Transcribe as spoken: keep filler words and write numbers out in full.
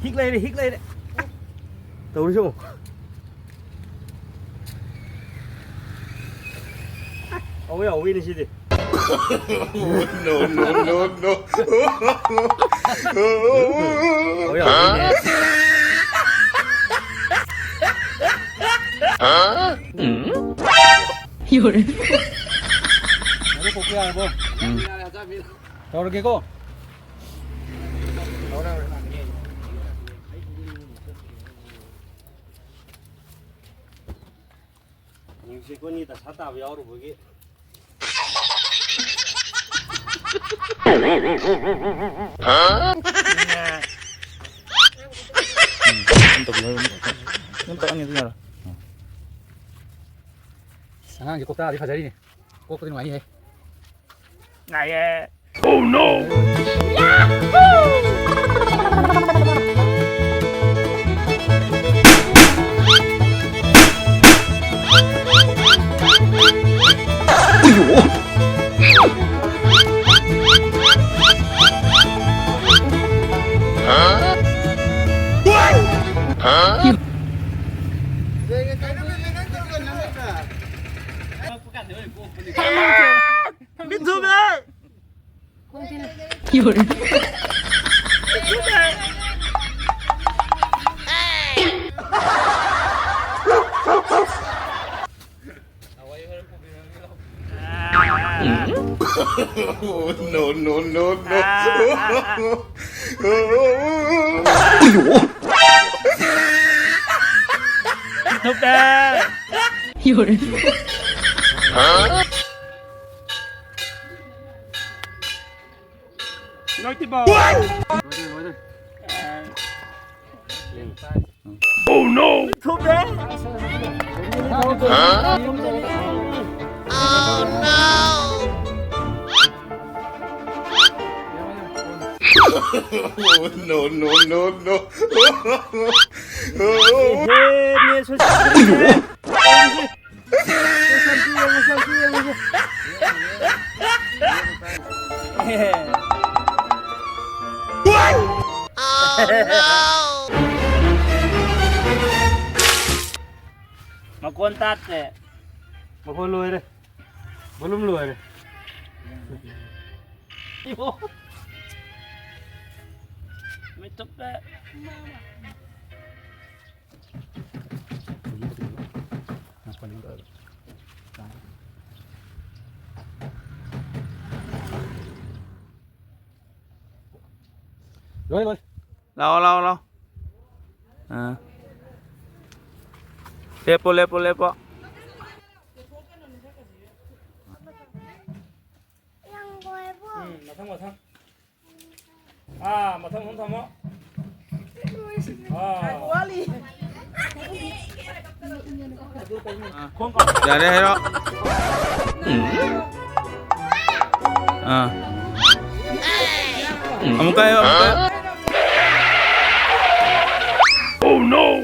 ꯍꯤꯛ ꯂꯩꯔꯦ, ꯍꯤꯛ ꯂꯩꯔꯦ꯫ ꯇꯧꯔꯤꯁꯤ ꯌꯦꯡꯉꯨ꯫ ꯑꯧ, ꯌꯥꯎꯋꯤꯅꯦ ꯁꯤꯗꯤ꯫ No, no, no, no. ꯑꯧ, ꯌꯥꯎꯋꯤꯅꯦ꯫ ꯌꯣꯔꯦ꯫ ꯇꯧꯔꯒꯦꯀꯣ꯫ ꯍꯌꯦꯡꯁꯦ ꯑꯩꯈꯣꯏꯅꯤ ꯗꯁꯥ ꯇꯥꯕ ꯌꯥꯎꯔꯨꯕꯒꯤ꯫ ꯎꯝ, ꯑꯗꯨꯝ ꯇꯧꯕꯤꯌꯣ, ꯑꯗꯨꯝ ꯇꯧꯕꯤꯌꯣ꯫ ꯑꯗꯨꯝ ꯇꯧꯔꯅꯤ, ꯑꯗꯨꯝ ꯌꯥꯔꯣꯏ꯫ ꯎꯝ꯫ ꯑꯁ, ꯑꯉꯥꯡꯁꯦ ꯀꯣꯛ ꯇꯥꯗꯤ ꯐꯖꯔꯤꯅꯦ꯫ ꯀꯣꯛꯄꯗꯤ ꯅꯨꯡꯉꯥꯏꯅꯤꯍꯦ꯫ ꯉꯥꯏꯌꯦ꯫ Oh no! No, no, no, no. ꯂꯣꯏꯗ꯭ꯔꯤꯕꯣ? Oh no! No, no, no, no. ꯍꯦ, ꯅꯦꯠ ꯁꯣꯏ-, ꯐꯣꯟ ꯇꯥꯠꯇꯦ꯫ ꯃꯈꯣꯟ ꯂꯣꯏꯔꯦ꯫ ꯕꯣꯂꯨꯝ ꯂꯣꯏꯔꯦ꯫ ꯏꯕꯣ꯫ ꯃꯤꯠ ꯆꯨꯞꯄꯦ꯫ ꯂꯣꯏ, ꯂꯣꯏ꯫ ꯂꯥꯛꯑꯣ, ꯂꯥꯛꯑꯣ, ꯂꯥꯛꯑꯣ꯫ ꯑꯥ꯫ ꯂꯦꯞꯄꯣ, ꯂꯦꯞꯄꯣ, ꯂꯦꯞꯄꯣ꯫ ꯎꯝ, ꯃꯊꯪ, ꯃꯊꯪ꯫ ꯑꯥ, ꯃꯊꯪ, ꯃꯊꯪ ꯊꯝꯃꯣ꯫ ꯑꯥ꯫ ꯌꯥꯔꯦ, ꯍꯥꯏꯔꯣ꯫ ꯑꯥ꯫ ꯑꯃꯨꯛꯀ ꯍꯥꯏꯌꯣ, ꯑꯃꯨꯛꯀ ꯍꯥꯏꯌꯣ꯫ Oh no!